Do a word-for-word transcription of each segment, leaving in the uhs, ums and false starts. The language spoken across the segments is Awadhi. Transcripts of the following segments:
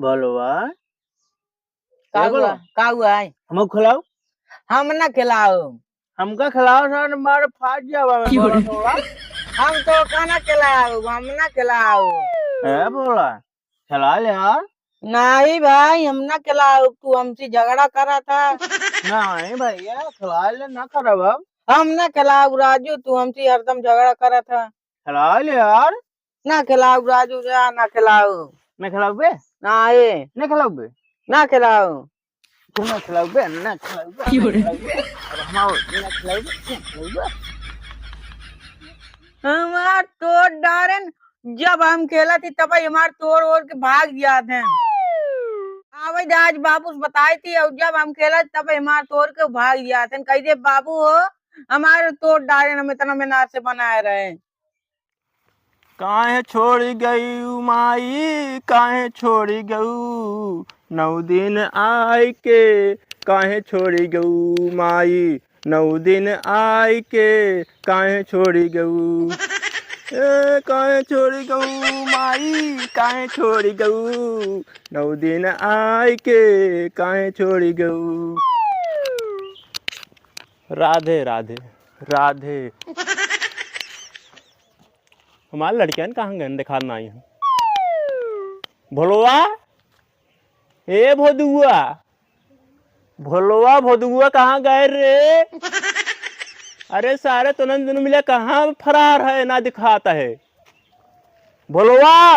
भोलवा। का ए हुआ? भोलवा। का हुआ है? हमको खिलाओ। हम ना खिलाओ। हमका खिलाओ ना, मार फाट जावा में क्यों रे? भोला थोड़ा। हम तो का ना खिलाओ, हम ना खिलाओ। ए भोला, खिला ले यार। नहीं भाई, हम ना खिलाओ, तू हमसे झगड़ा करा था। नहीं भैया, खिला ले, ना खराब अब। हम ना खिलाओ राजू, तू हमसे हरदम झगड़ा करा था। खिला ले यार। ना खिलाओ राजू, जा ना खिलाओ। ना खिलाओ बे? ना ए। ना खिलाओ बे? ना खिलाओ। तू ना खिलाओ बे, ना खिलाओ बे, क्यों रे? ना खिलाओ बे। अब हम आओ, ना खिलाओ बे, ना खिलाओ बे। हमार तोड़ डारेन, जब हम खेलत ही तब हमार तोड़ ओड़ के भाग जात हैं। आवे दे आज बाबू से बताई थी, और जब हम खेलत तब हमार तोड़ के भाग जात हैं। कह दे बाबू हो, हमार तोड़ डारेन, हम इतना मेहनत से बनाए रहे। काहे छोड़ी गयू माई, काहे छोड़ी गयू, नौ दिन आइके काहे छोड़ी गयू माई, नौ दिन आइके काहे छोड़ी गयू। ए, काहे छोड़ी गयू माई, काहे छोड़ी गयू, नौ दिन आइके काहे छोड़ी गयू। राधे, राधे, राधे। हमार लड़कियन कहाँ गएन, देखात नाहीं हैं। भोलवा, ए भोदुआ, भोलवा, भोदुआ कहाँ गए रे? अरे सारे तोनन दुनू मिले कहाँ फरार है, ना दिखात है। भोलवा,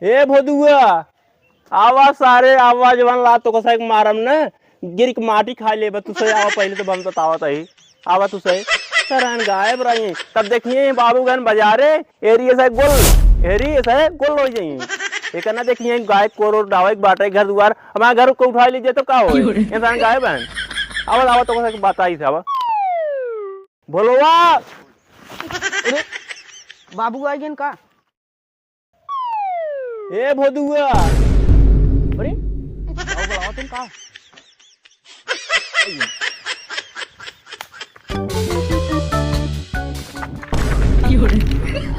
ए भोदुआ, आवा सारे, आवा जवान लात तोका सही मारम न, गिर के माटी खाइ लेबा तू सही। आवा पहिले तो बंद बतावत ही, आवा तू सही। सरन गायब रही, तब देखिए बाबू गन बजारे, एरी ऐसा गोल, एरी ऐसा गोल होइ जाई। एक ना देखिए गाय कोरो डावे के बाटे घर दुआर, हमार घर को उठा लीजिए तो का होई? क्यों रे? इंसान गायब है। आवा, आवा तोका सही बताई से, आवा। भोलवा। अरे, बाबू आइ गएन का? ए भोदुआ। अरे, बाबू बुलावत हैं का?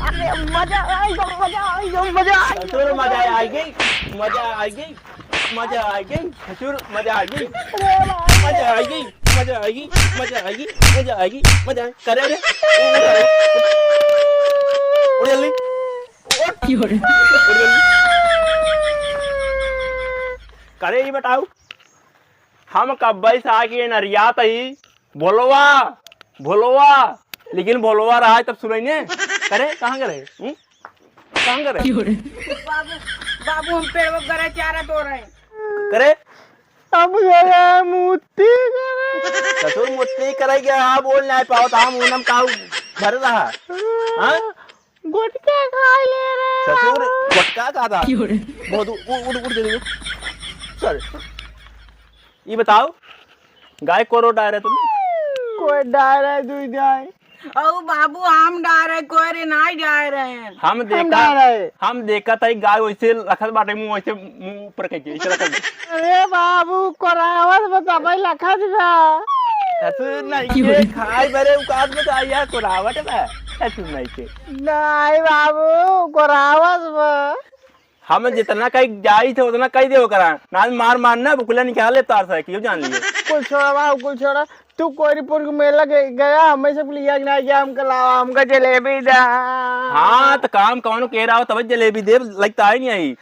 अरे, मजा आइ गयो, मजा आइ गयो, मजा आइ गयो। ससुर, मजा आइ गई, मजा आइ गई। मजा आ गई, ससुर, मजा आ गई। मजा आ गई, मजा आ गई, मजा आ गई, मजा आ गई, मजा आ गई। करे रे, उठ जल्दी, उठ। उठ जल्दी। करे, ई बताउ, हम कब्बे से आके नरियात ही, भोलवा, भोलवा, लेकिन भोलवा रहा है तब सुनइने। करे, कहाँ गए रहे? हम्म? कहाँ गए रहे? बाबू, बाबू, हम पेड़वा गरे चारा तोड़े। करे? हम गए मुत्ती करे। ससुर मुत्ती करे के, हाँ, बोल नाहीं पावत, हम उनम काउ भर रहा। हाँ? गुटखा खाइ ले रहे ससुर, बाबू। गुटखा खाता। बहुत उ-, उड़, उड़, उड़, उड़, उड़। सर, ई बताउ, गाय कोरो डारे तुम? कोई डारे दुई गाय। औ बाबू, हम डारे, कोई रे नाहीं डारे। हम हम देखा, डारे। हम देखा था, गाय वैसे रखत बाटे, मुँह वैसे, मुँह ऊपर करके, ऐसे रखत। अरे बाबू, कोरावत बा, तबे लखत बा। ससुर नहीं के खाए बरे औकात में तो आया कोरावत बा। ससुर नहीं के। नहीं बाबू, कोरावत बा। हम जितना कहीं जाई थे, उतना कहीं दे ओकरा। ना मार मार ना, बुकला निकाले तार से, क्यों जान लिए? कुल छोड़ा बाबू, कुल छोड़ा। तू कोरीपुर के मेला ग-, गया, हमें सब लिया कि ना गया, हमका लावा, हमका जलेबी दा। हाँ, तो काम कौनो कह रहा हो, तब जलेबी दे, लगता है नहीं आई।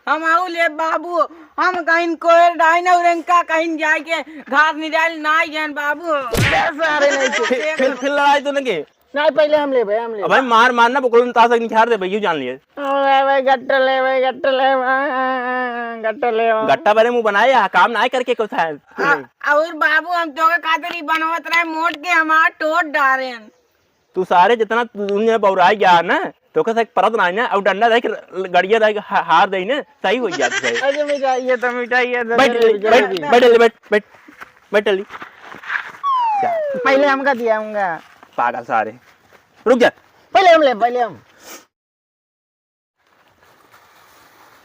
हम आऊ ले बाबू, हम कहीं कोयर डाइन और इनका कहीं जाके घास निकाल ना जान बाबू। बस, अरे नहीं तो। फिर, फिर, फिर लड़ाई तो न के। नहीं, पहले हम लेबे, हम लेबे। अबे मार, मार ना, बकलोल तास निखार दे, भाई, यू जान लिए। लेबे, गट्टा लेबे, गट्टा लेबे, गट्टा लेबे। गट्टा बरे मुंह बनाए, आ, काम ना करके कुछ है। आ, और बाबू, हम तो के खातिर ही बनवत रहे, मोट के हमार टोट डारेन। तू सारे जितना तू दुनिया बौराई गया ना, तो का सक परत ना है ना, और डंडा देख, गड़िया देख, हा-, हार दे ना, सही हो जात है। अरे मिठाई, ये तो मिठाई, ये तो बैठ, जलेबी, बैठ, जलेबी। बैठ, बैठ, बैठ, बैठ, बैठ, ले। जा। पहले हमका दिया, हमका। पागल सारे। रुक जा। पहले हम ले, पहले हम।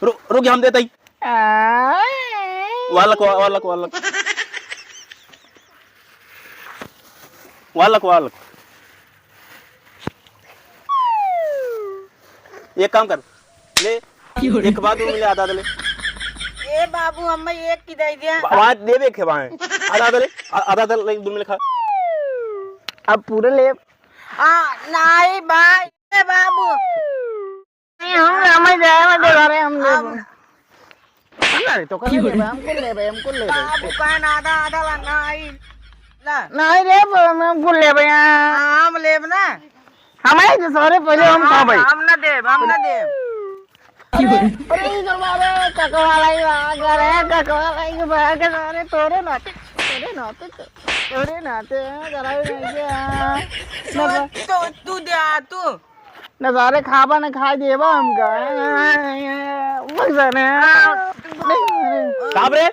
रु-, रुक जा, हम देते ही। आ। वालक, वा-, वालक, वालक। वालक, वालक। एक काम कर, ले, एक बात मिले, आधा आधा ले। ए बाबू, हमें एक की दे दिया। बा-, बात देबे के बाएं। आधा आधा ले, आ-, आधा आधा ले, दो मिले खा। अब पूरे ले। आ, नहीं भाई, ए बाबू। नहीं, हम, हमें जाए, हम दे रहे, हम दे रहे। हम ना रे, तो कर लेबे, हम कुल लेबे, हम कुल लेबे। बाबू कहे ना, आधा, आधा ला, ना आई। ला। नहीं रे, हम कुल लेबे यहाँ। हाँ, हम लेब ना। हम आई तो सारे पहले हम हाँ, खाबे। हम ना देब, हम ना देब। अरे, अरे, ई तो मारे ककवा लाई भाग रे, ककवा लाई भाग रे, तोरे नाते, तोरे नाते, तोरे नाते, जरा भी नहीं है। तू, तू, तू दे आ, तू। न सारे खाबा न खाए देबा हमका। वही जाने। साहब रे,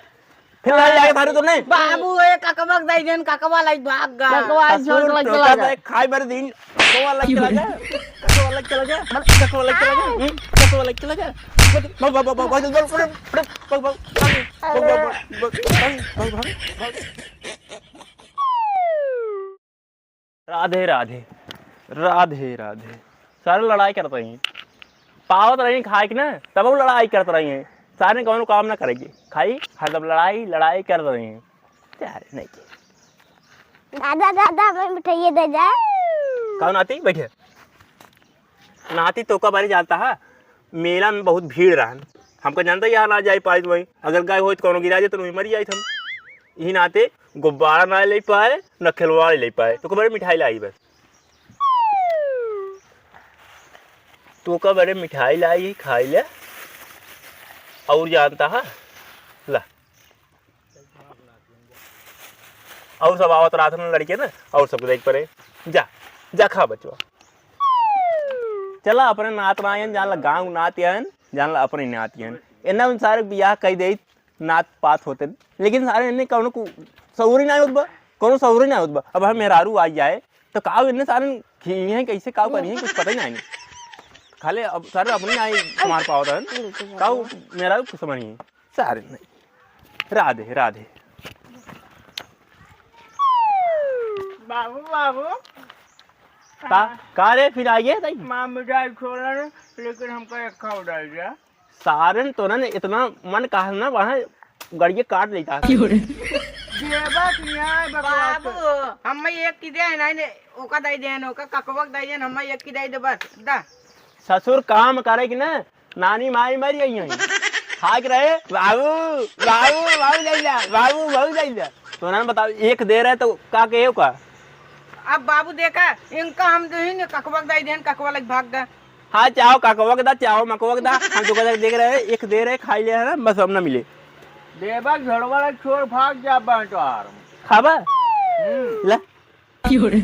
फिर लाई आगे थारे तुमने। बाबू, ए ककबक दई देन, ककबा लाई भाग गा। ककबा आई ससुर, छोड़ लाई टोका चला गा। से खाए बर दिन, ककबा लाई चला गा। ककबा लाई चला गा। ककबा लाई चला गा। हम्म, ककबा लाई चला गा। भाग, भाग, भाग, भाग, भाग, भाग, भाग, भाग, भाग, भाग, भाग, भाग, भाग, भाग, भाग, भाग, भाग, भाग, भाग। राधे, राधे, राधे, राधे। सारे लड़ाई करत रही, पावत रही खाए के ना, तब वो लड़ाई करत रही हैं। सारे कौनो काम ना करेगी, खाई हरदम लड़ाई, लड़ाई करत रही हैं। सारे नहीं के। दादा, दादा, हमें मिठाई दे जा। कौन आती? बैठे। नाती तोका बारे जानता है, मेला में बहुत भीड़ रहन। हमका जानता है, यहाँ ना जाए पाए वहीं। अगर गाय होई तो कौनो गिरा जाए तो वहीं मरी जाए हम। यही नाते गुब्बारा ना ले पाए, न खिलवाड़ ले पाए। तोका बारे मिठाई लाई बस। तोका बारे मिठाई लाई, खाई ले। और जानता है, ला। और सब आवत रहत न लड़के न, और सबके देख पड़े। जा, जा खा बचवा। चला अपने नात ना आयन, जान ला गाँव नात आयन, जान ला अपने नात आयन। इन्ना उन सारे बियाह कई देइत नात पात होते, लेकिन सारे इन्ने कौनो को सौरी ना होत बा, कौनो सौरी ना होत बा। अब हम मेहरारू आ जाए, तो काव इन्ने सारे खिइहैं, कैसे काव करिहैं, कुछ पता ही नहीं। खाले अब सारे अपने आई कुमार पावत हन, काव मेहरारू कुछ समझ नहीं। सारे नहीं। राधे, राधे। बाबू, बाबू। का, का रे, फिर आइए, ताई? माँ मिठाई छोड़न, लेकिन हमका एक खाओ डाल दिया। सारन तो ना इतना मन कहा ना, वहाँ गड़िए काट लेता है। क्यों रे? देवा कि नहीं बकवास? बाबू, हम एक की दे, नहीं, नहीं, ओका दे दे, ओका ककवा के दे दे, हम एक की दे दे, बस, दा। ससुर काम करे कि ना, नानी माई मर गई हैं। खाक रहे, "बाबू, बाबू, बाबू जाइला, बाबू, बाबू जाइला।" तो उन्होंने बताओ, एक दे रहे तो का कहे का? अब बाबू देखा, इनका हम दे ही नहीं, ककवा के दे देन, ककवा लग भाग दा। हाँ, चाहो ककवा के दा, चाहो मकवा के दा, हम तो कहते देख रहे, एक दे रहे, खाई ले है ना, बस अब ना मिले। देवा झड़वा लग छोड़ भाग जा बंटवार। खाबा? हम्म। ले। अरे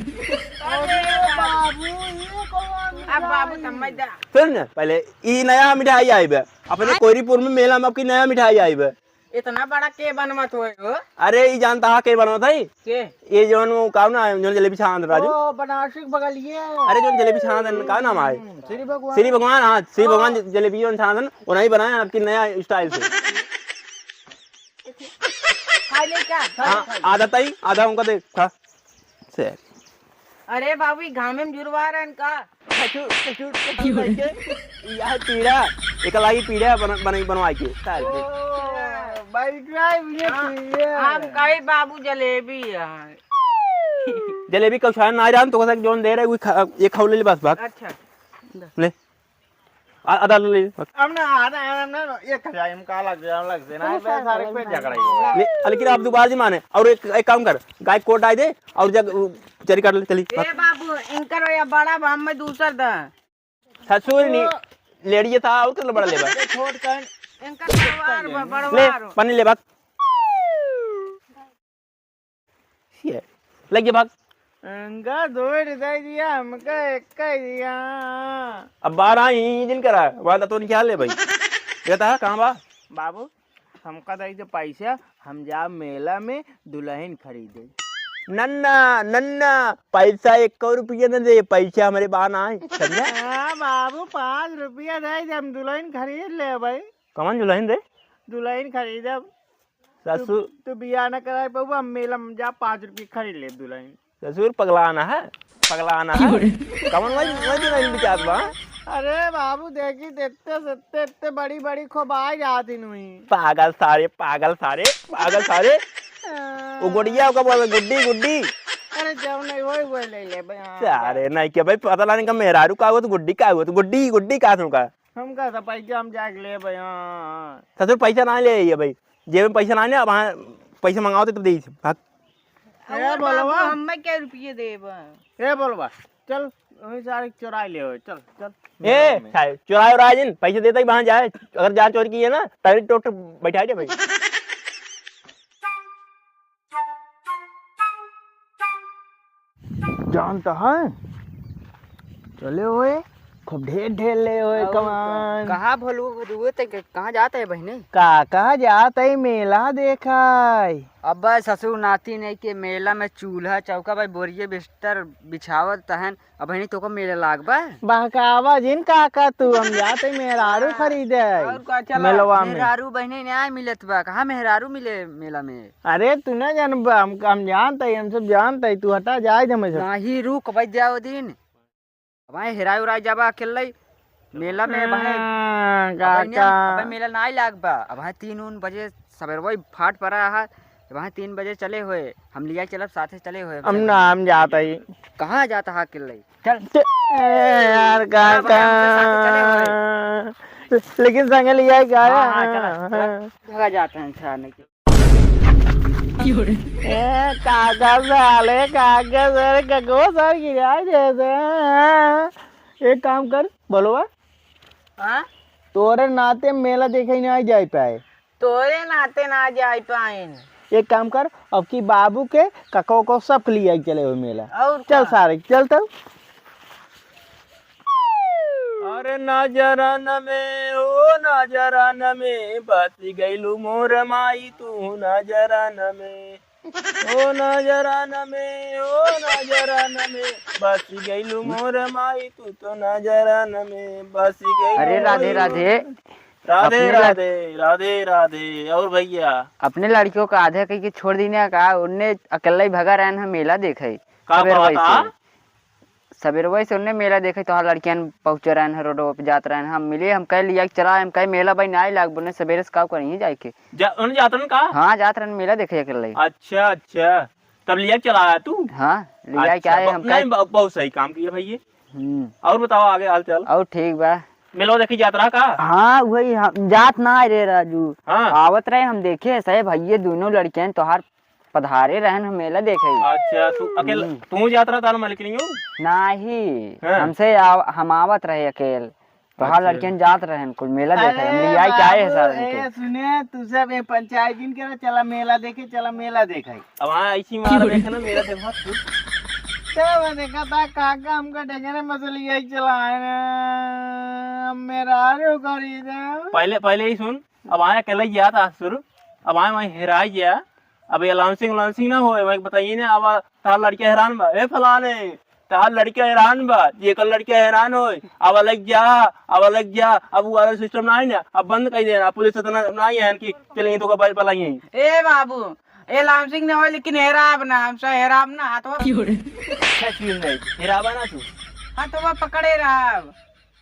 बाबू, ये कौन अब बाबू मिठाई? समझ जा। सुन न, पहले ई नया मिठाई आई बे। अपने हाँ? कोईरीपुर में मेला में आपकी नया मिठाई आई बे। इतना बड़ा के बनवत होए हो? अरे, ई जानता हा के बनवत है? के? ये जौन वो का ना, जौन जलेबी छानत राजू। ओ, बनारसी के बगलिए। अरे, जौन जलेबी छानत है, का नाम है? हम्म, श्री भगवान। श्री भगवान, हाँ, श्री हाँ। भगवान ज-, जलेबी जौन छानत है, वो नहीं बनाया आपकी नया style से। खा ले क्या? हाँ, आधा तई, आधा उनका दे, खा। से। अरे बाबू, ई घामे में जुड़वा रहन का? कचू, कचू, कचू करके, यार पीड़ा, एक लागी पीड़ा बन-, बन-, बनवाई के। साल के। ओ, भाई, try भी ये हाँ, पीड़ा। हम कही बाबू जलेबी है। जलेबी कौन छान ना रहन, तो कहता जौन दे रहे, वो खा, ये खाओ ले ले बस, बात। अच्छा। ले। आ, आधा ले ले। अब ना, आधा, आधा ना, ना, एक हजार हम का लग जाए, लग से ना, चलो, बे, सारे सारे पे झगड़ा ही हो। ले, लेकिन आप दोबारा जी माने, और एक, एक काम कर, गाय को डाल दे, और जग, उ, चरी काट ले, चली। ए बाबू, इनकर या बड़ा बा, हमें दूसर दा। ससुर नी, लेड़िए था, और कितना बड़ा लेबा? ये छोट कर। इनकर बड़वार बा, ले, बड़वार। पानी ले, भाग। ये, लग जा भाग। हमका दो रुपया दिया, हमका एक का दिया। अब बाहर आई, ई जिन करा, वादा तो निकाल ले भाई। ये था, कहाँ बा? बाबू, हमका दे दे पैसा, हम जाब मेला में दुलहिन खरीदे। नन्ना, नन्ना, पैसा एको रुपया न दे, पैसा हमरे बा नाहीं, समझा? हाँ बाबू, पाँच रुपया दे दे, हम दुलहिन खरीद लेबे। कवन दुलहिन रे? दुलहिन खरीदब। ससुर। तू, तू बियाह न कराए पउबा, हम मेला में जा पाँच रुपया खरीद लेब दुलहिन। ससुर पगलाना है, पगलाना है। क्यों रे? कवन वही, वही दुलहिन बिचात बा? अरे बाबू, देखी, देखते, देखते, इतने बड़ी, बड़ी खोबाई जाती नुई। पागल सारे, पागल सारे, पागल सारे। हाँ। वो गुड़िया, ओका बोल, गुड्डी, गुड्डी। अरे, जब नहीं होई, वही ले ले भाई, हाँ। सारे, नहीं क्या भाई, पता लाने का मेहरारू का हुआ तो गुड्डी का हुआ तो गुड्डी, गुड्डी का तुमका? हम का था पैसा हम जाके ले भाई, हाँ, हाँ। ससुर पैसा ना ले आइए भाई, जेब में पैसा ना ले, अब हाँ, पैसा मंगाओ तो तब दे दीजिए। भाग। ए, अउर बोलवा। बाबू, हम्मे के रुपये देबा? ए, बोलवा, चल, वहीं सारे चुराई ले होए, चल, चल। ए, मेला में। सारे, चुराए और आए जिन, पैसे देता ही वहाँ जाए, अगर जान चोरी की है ना, तगड़ी टोट बैठा दे भाई। जानता है, चले होए, खूब ढेर ढेर ले होए और कमान। कहाँ भलुआ भलुआ ते के, कहाँ जात है बहिनी? का, कहाँ जात है? मेला देखाई। अब्बा ससुर नाती नहीं के मेला में चूल्हा चौका भाई बोरिये बिस्तर बिछावत तहन। अब बहिनी तोको मेला लाग बा? बहकावा जिन काका तू, हम जात है मेहरारू हाँ, खरीदे और का चला? मेलवा में। मेहरारू बहिनी न्याय मिलत बा, कहाँ मेहरारू मिले मेला में? अरे तू ना जानबा, हम, हम जानत है, हम सब जानत है, तू हटा जाए दे हमसे। नाही रुक, बैठ जाओ दिन। अब आए हेराए उराए जाबा अकेले मेला में, अब आए, हाँ, अब आए काका। अब आए मेला ना लाग बा। अब आए तीन उन बजे सबेरवा ही फाट पड़ा है। अब आए तीन बजे चले होए, हम लिया चलब साथे चले होए, हम चल। ना, हम जात है। कहाँ जात है अकेले? चल। ए, यार, ना, काका। अब आए हमसे साथे चले होए। लेकिन संगे लिया क्या? हाँ, हाँ, चला, चला। भगा जात है इंसान के। ए, काका साले, काका साले, कको सर गिरा जैसे। एक काम कर, बोलवा। हाँ? तोरे नाते मेला देखे ना जाए पाए। तोरे नाते ना जाए पाएन। एक काम कर, अब की बाबू के, कको को सब के लिए चले हो मेला। और चल का? सारे, चल तब। अरे नजरन में, ओ नजरन में, बस गइलू मोर माई तू नजरन में। ओ नजरन में, ओ नजरन में, बस गइलू मोर माई तू तो नजरन में, बस गइलू अरे राधे मोर राधे। राधे अपने लड़- राधे, राधे राधे। और भैया? अपने लड़कियों का आधे कह के छोड़ दीने का, उनने अकेला ही भगा रहन हम मेला देखे। का सबेरवा बात से। आ? सबेरवा से उनने मेला देखे, तोहार लड़कियन पहुँचे रहन है, रोडवा पे जात रहन, हम मिले, हम कह लिया कि चला, हम कह मेला भाई ना लाग, बोले सबेरे से का करी जाए के। जा, उन्हें जात रहन का? हाँ, जात रहन मेला देखे अकेले। अच्छा, अच्छा। तब लिया के चला आया तू? हाँ, लिया के अच्छा, आए ब-, हम नहीं, कह ब-, बहुत सही काम किया भाई ये। हम्म। और बताओ आगे हाल चाल? और ठीक बा। मेलवा देखी जात रहा का? हाँ, वही हम जात ना आए रे राजू। हाँ। आवत रहे हम देखे, सहे भैये दोनों लड़के हैं तोहार पधारे रहन हम मेला देखे। अच्छा, तू अकेला, हम्म। तू जात रहा तार मालिक नहीं हो? नाही, हाँ। हमसे आव-, हम आवत रहे अकेल। तोहार अच्छा। लड़कियन जात रहन कुल मेला देखे, हम अरे लियाई के आए हैं बाबू, सारन के। ए, सुने, तू सब ये पंचायत दिन के ना, चला मेला देखे, चला मेला देखे। अब हाँ, ऐसी मार देखे ना, मेला देखा तू। तो मैं देखा था, काका हमका डगरे मसलिया चला है ना, मेरा आरो करी दे। पहले, पहले ही सुन, अब आया अकेला ही गया था शुरू, अब आया वहीं हेरा गया। अब ये अलाउंसिंग, अलाउंसिंग ना होए, वहीं बताइए ना, अब तार लड़का हैरान बा, ए फलाने, तार लड़का हैरान बा, जेकर लड़का हैरान होए, अब अलग जा, अब अलग जा, अब वो वाला सिस्टम ना है ना, अब बंद कर देना, पुलिस इतना ना है कि चलेंगे तो का बल-, बलाइए। ए बाबू, ए लामसिंग ना हो, लेकिन हेराब ना, हमसे हेराब ना, हाथवा क्यों रे? अच्छा चीज नहीं, हेराबा ना तू। हाथवा पकड़े रहब।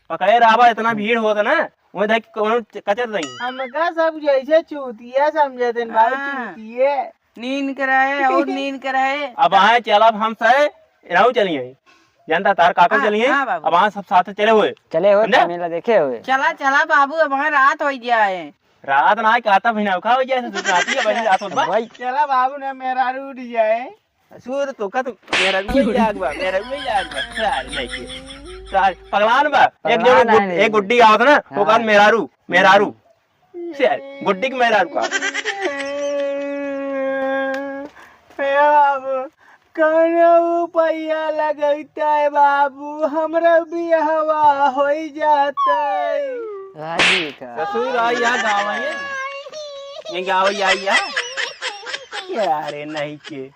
पकड़े रहबा, इतना भीड़ होत ना, वहीं देख के कौनो कचर नहीं। हमका सब जैसे चूतिया समझे थे, भाई हाँ। चूतिए। नीन के रहे और नीन के रहे। अब आए चलब हम से, रहू चलिए। जानता तार काका हाँ, चलिए, हाँ बाबू। अब आए सब साथ चले हुए। चले हुए, समझे? मेला देखे हुए। चला, चला बाबू, अब वहाँ रात हो गया है। रात ना कहता भी ना, खा हो जाए, सुनाती है, बड़ी रात होत बा। भाई। चला बाबू ना, मेरा रूठ जाए। सूर तो का तो मेरा रुए जाग बा, मेरा रुए जाग बा। सारे नहीं के। सारे पगलान बा। एक जो पगलान गुड-, है। एक गुड्डी आवत ना, वो हाँ। कहत मेहरारू, मेहरारू। हम्म। सारे गुड्डी के मेहरारू का। ए बाबू, कौनो उपाय लगैते बाबू, हमरा बियाहवा होइ जाते। राजी का। ससुर आ, यहाँ गाँव है। ये गाँव या, या। यारे नहीं के।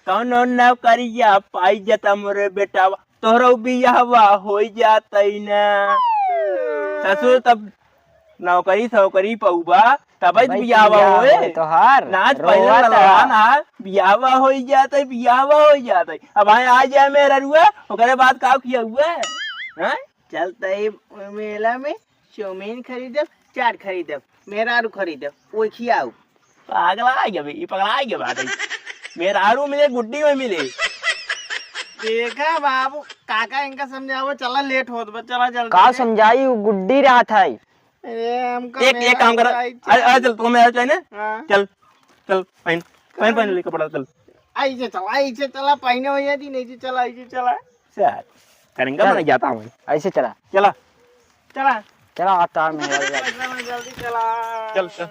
कौनो नौकरिया पाई जाता मोरे बेटावा, तोहरो बियाहवा होइ जाते ना। ससुर तब नौकरी सौकरी पउबा, तबै त भाई, बियाहवा बियाह होए। होए तोहार, नाच पहिले रोवा ललवा ता। ना, बियाहवा होइ जाते, बियाहवा होइ जाते। अब आए आ जाए मेहररुआ, ओकरे बाद का किया हुआ? हैं? चलते ही मेला में चाउमीन खरीदब, चाट खरीदब, मेहरारू खरीदब, वो खियाऊ। पागला आ गया बे, ये पगला आ गया बात है। मेहरारू मिले, गुड्डी में मिले। देखा बाबू, काका इनका समझाओ, चला लेट होत बा, चला जल्दी का से। समझाई, वो गुड्डी रहत है। ए, हमका एक, एक मेहरारू काम कर, चाहिए। अरे, अरे, चल, तू मेहरारू चाहिए ना? हाँ। चल, चल, पहन, पहन, पहन ले कपड़ा, चल। ऐसे चला, ऐसे चला, पहने हुए दिन, ऐसे चला, ऐसे चला। सर, करेंगे, चल। मैं जाता हूँ। ऐसे चला। चला। चला। चला, आता है मेरा। जल्दी चला। चल, चल।